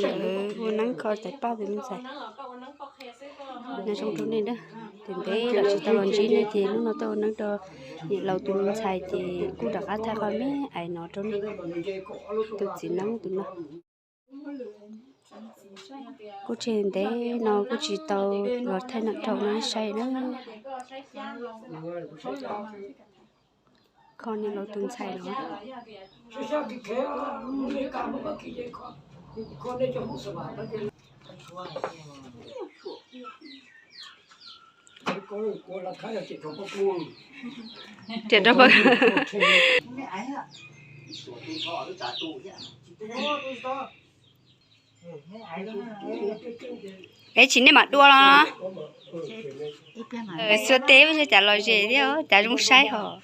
Lawv ua neeb kho tais paj tus me ntxhais. Nyob zoo rau nej na, ces ntev lawm tsis tau los ntsib nej ces hnub no tuaj ua neeb rau niam laus tus me ntxhais ces kuj rov qab thaij qhov me ais no rau nej. Tus txiv neeb tus no kuj tseg ntev no kuj tsis tau los thaij neeb rau nej saib na. Kho niam laus tus ntxhais no. Riam rau pab. Es tsis nej mam dua los? Xuas tes ua cas los ze thiab, cas zoo saib hos.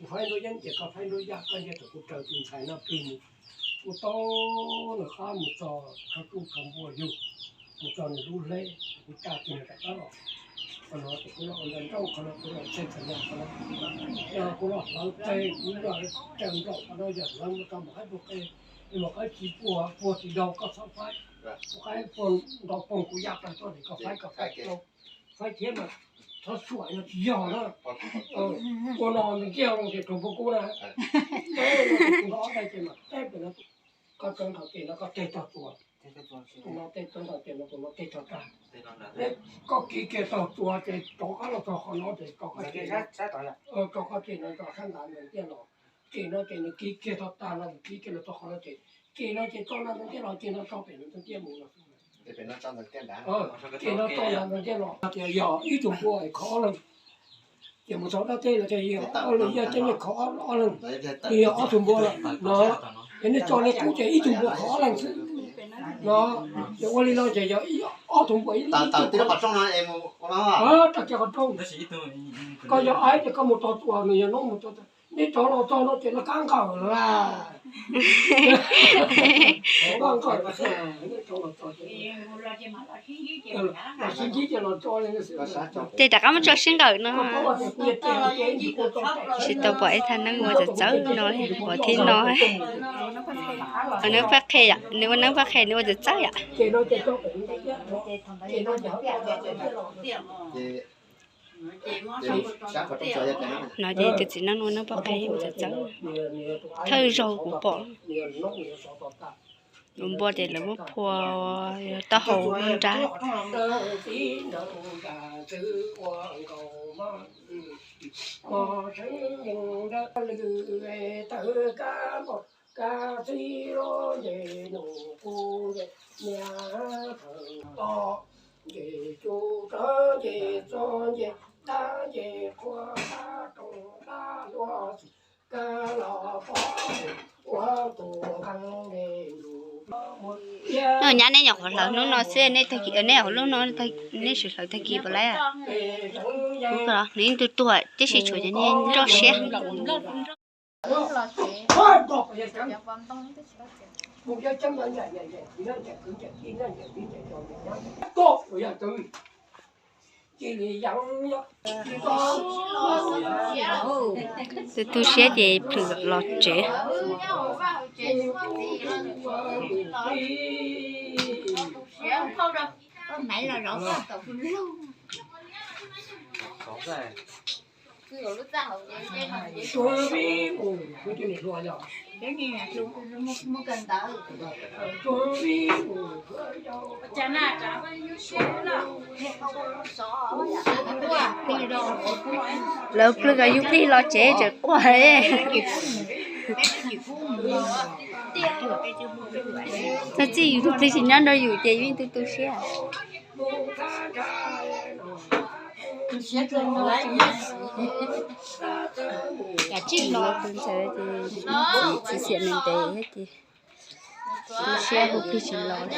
Kuv faib nruab yeeb ces koj faib nruab yaj, koj nce rau kuv raws tus ntxhais no plig mus. Kuv tau nws qab mus txog kho tub kho npua yug, mus txog nws lub hleb, kuv caj tus nws rov qab los. Qhov no ces kuv los ua nta nrauj, qhov no kuv los txheej txheem yam, qhov no kuv los hlawv qe, kuv los raws nraum, qhov no yog hlawv mus rau mus qaib puag qe, mus qaib tsis puag, puag tsis daug koj txhob faib. Kuv qaib puag nrau poog kuv yaj tag tuaj ces koj faib, koj faib tau. Faib thiab mas txhob xuam no tsis yog na. Ua no nws ntiag los ces rau puag kub na. Teb no ces tus no ob daim ces mas teb pem no, koj txawb nkaus ces no koj teg tog txuas. Tus no teg txawb nkaus ces no tus no teg tog tag. Koj kiv kiag tog txuas ces rov qab los txog qhov no ces rau qhov ces, rau qhov ces no rau sab nrad nws ntiag los. Ces no ces nws kiv kiag tog tag no nws kiv kiag los txog qhov no ces, ces no ces tso no nws ntiag los, ces no tso pem no nws ntiag mus los. Ces no tso ntawm ntiag los tias yog ib tug npua khov ob leeg. Ces mus txog dab teb los tias yog ob leeg, yog tej niag khov ob leeg, yog ob tug npua no. Ces nej tso nej kub ces ib tug npua khov ob leeg xwb no. Ces ua li no ces yog ob tug npua ib tug. Tag kiag qhov rooj, koj yog aib ces koj mus tog txuas, nws yog noob mus tog, nej rov los txog no ces lawv kab nqawm lawm. Ces rov qab muab tso sib nqawm no. Tsis tau pom ib thaj neeb ua txawv txawv no li, pom thiab no. Neeb paj qhe yom, nws ua neeb paj qhe nws ua txawv txawv yom. No ces tus txiv neeb no nws poj qe mus txawv txawv, thawj zaug kuv pom. Tus npua ces lawv muab phua taub hau nrab. Nyab neb nyuam qhuav hlawv hnub no xwb, neb tag kis, neb hlawv hnub no, neb sim hlawv tag kis puas laib? Nws yeej tu tuag tib si, tshuav cov niag nroj siab. Tu tu siab ces plhws los tsev. Lawv plhws yus plig los tsev tseem quaj. Txog txij yus tus plig tsis nyob nrog yus ces yeej tu tu siab. Tus ntxhais ces txiv xiam ntev ntev thiab ces tu siab hu plig tsis los li.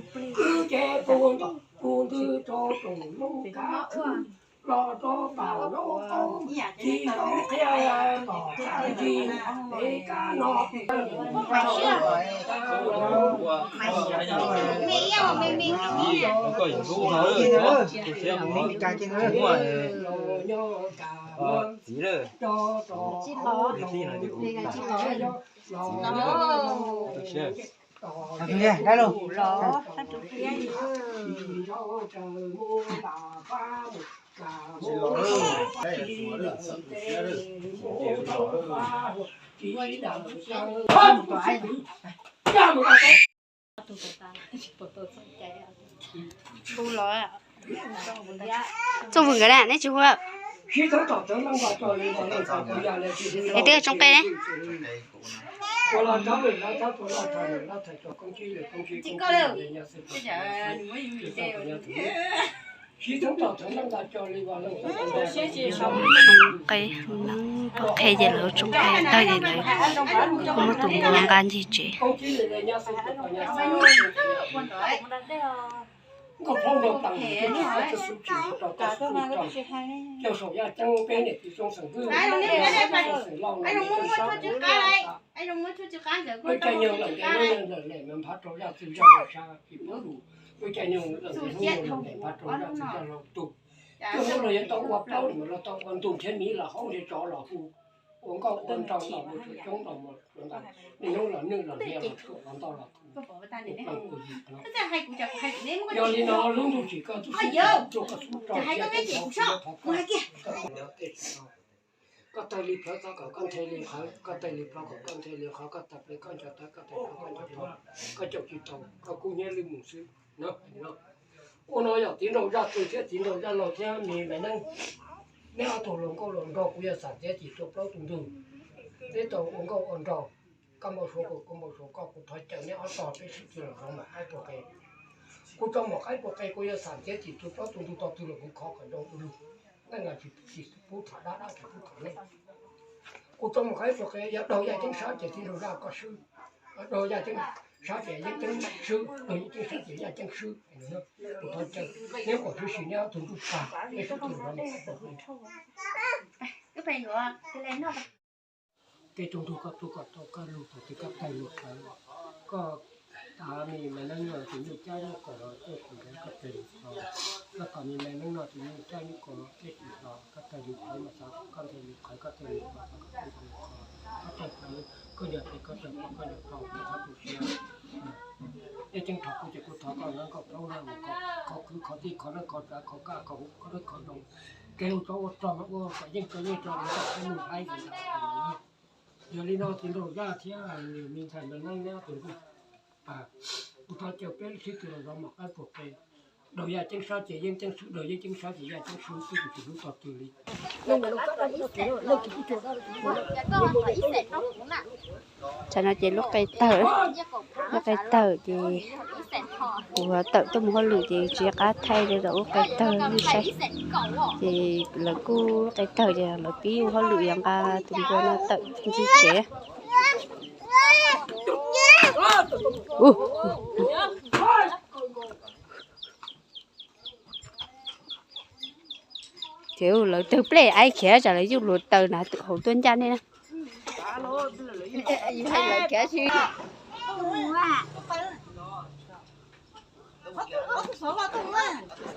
Wb ces puag ntom puag ntwg rau tsoom Hmoob kab khwb los rau pam nraub qaum, ci rau qhia tom qab zis pem kab no. Txiv lawm. Txiv lawm. Dab laug. Txooj Vwm nkawd na, neb tsis hu lawm. Es twb tsoo qe ne. Qe neeb pov qe ces lawv tsoo qe tag ces lawv kuj muab tus npua nqa ncig tsev. Ua nkauj ua nraug los mus suav coob los mus suav ntau, niaj hnub los nwj los hnia los tshuam los ntau los tus, ua plaub ua yig no. Yog li no lub ntuj tsim koj tub sib tw tuaj koj xub rog thiab tub thov koj, koj tawg li plawv txog kom koj nthe li qhawv, koj tawg li plho kom koj nthe li qhov, koj tawg ple koj nco tawv, koj tawg plho koj nco plho, koj caum tsis tau koj kub hnyiab lwj mus xwb no. Ua no yog txiv nraug zaj twg thiab txiv nraug zaj laug thiab me me neeb, neb ob tug hluas nkauj hluas nraug kuv yog xam txiav txim rau plaub tug ntug. Neb tau ua nkauj ua nraug, koj npau suav kuv, kuv npau suav koj, kuv thov caw neb ob tog peb sib tw los zov mom qaib pua qe. Kuv tso mom qaib pua qe kuv yuav xam txiav txim rau plaub tug ntug, tog twg los kuv khov kom zoo ua lug. Neej los tsis pub tham dab, dab tsis pub tham neej. Kuv tso mom qaib pua qe, yog daug yaj ceeb sab ces txiv nraug zaj koj swb, daug yaj ceeb sab ces yeeb ceeb swb, daug yeeb ceeb sab ces yaj ceeb swb. Kuv thov caw neb kom tshwm sim neb ob tug ntuj tag, peb sib tw los zov mom qaib pua qe. Tej tug ntug koj tuaj koj tau koj lug thaum twg koj tawg lug qhawv, koj tas me me neeb no tus nyuj cab nyuj kaus los tej tus ntawd koj tawg lug qhov, koj tas me me neeb no tus nyuj cab nyuj kaus los tej tus ntawd koj tawg lug qhawv mas xav kom koj nthe lug qhawv, koj tawg lug qhov xav kom koj nthe lug qhov, koj tawg plawv koj nco tes koj tawg plawv koj nco plho koj txhob tu siab. Eb, ceeb rau kuv ces kuv thov koj nqa nkauj plaub nag mus kom khov khwv khov tij khov neeb khov tsav khov kaj khov huv khov dawb khov zoo, kev hu tso ua rog mas ua kom yeej tso yeej tso li koj qhib mus haib li ntawd. Yog li no txiv nraug zaj thiab nws me ntxhais me neeb neb tus ntuj, kuv thov caw peb sib tw los zov mom qaib pua qe. Daug yaj ceeb sab ces yeej ceeb swb, daug yeeb ceeb sab ces yaj ceeb swb, kuj tsis hlub tau twg li. Tsam no ces lub qe tawg, lub qe tawg ces kuv tawm tuaj mus hauj lwm ces tsis qab thaij li, lawv lub qe tawg nej saib. Ces lawv kuj lub qe tawg ces lawv pib ua hauj lwm yog nqa tus npua no tawm ncig tsev. Ces lawv tawg plej aib khiav tsam lawv yuj luag taws na, twm hauv tuaj ncaj nej na.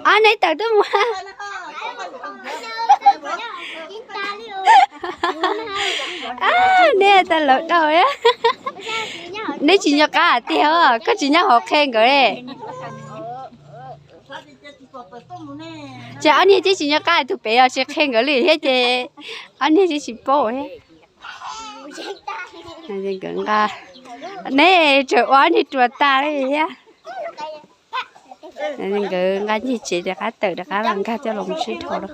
Ab, neb tawm tuaj mus. Neb tawg lawv dhau. Neb tsis nco qab tiag, koj tsis nyob hauv qhia nkawd li. Ces ob niag tib tsis nco qab tus pem os, tsis qhia nkawd li thiab ces ob niag tib tsis paub thiab. Nkawd nqa, neb tseem ua ob niag ruam tas li thiab. Nkawd nqa ncig tsev rov qab tawm rov qab los nkag coj los sib dhos lawm.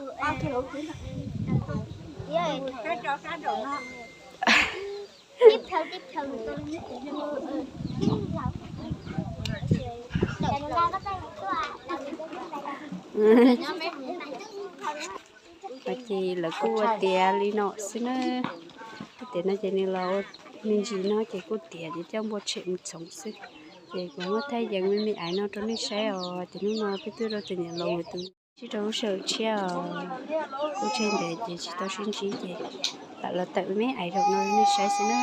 Ces lawv kuj ua tiav li no xwb na. Tiam no ces nws los me ntsis no ces kuj tiav ces coj npua tshem mus txhoov xwb. Ces kuv muab thaij yees me me aiv no rau nej saib os. Ces hnub no peb tuaj rau tus niam laus tus sib rau lub sij hawm tshiab os. Kuj tseg ntev ces tsis tau sib ntsib ces lam los tawm me me aiv zaum no rau nej saib xwb na.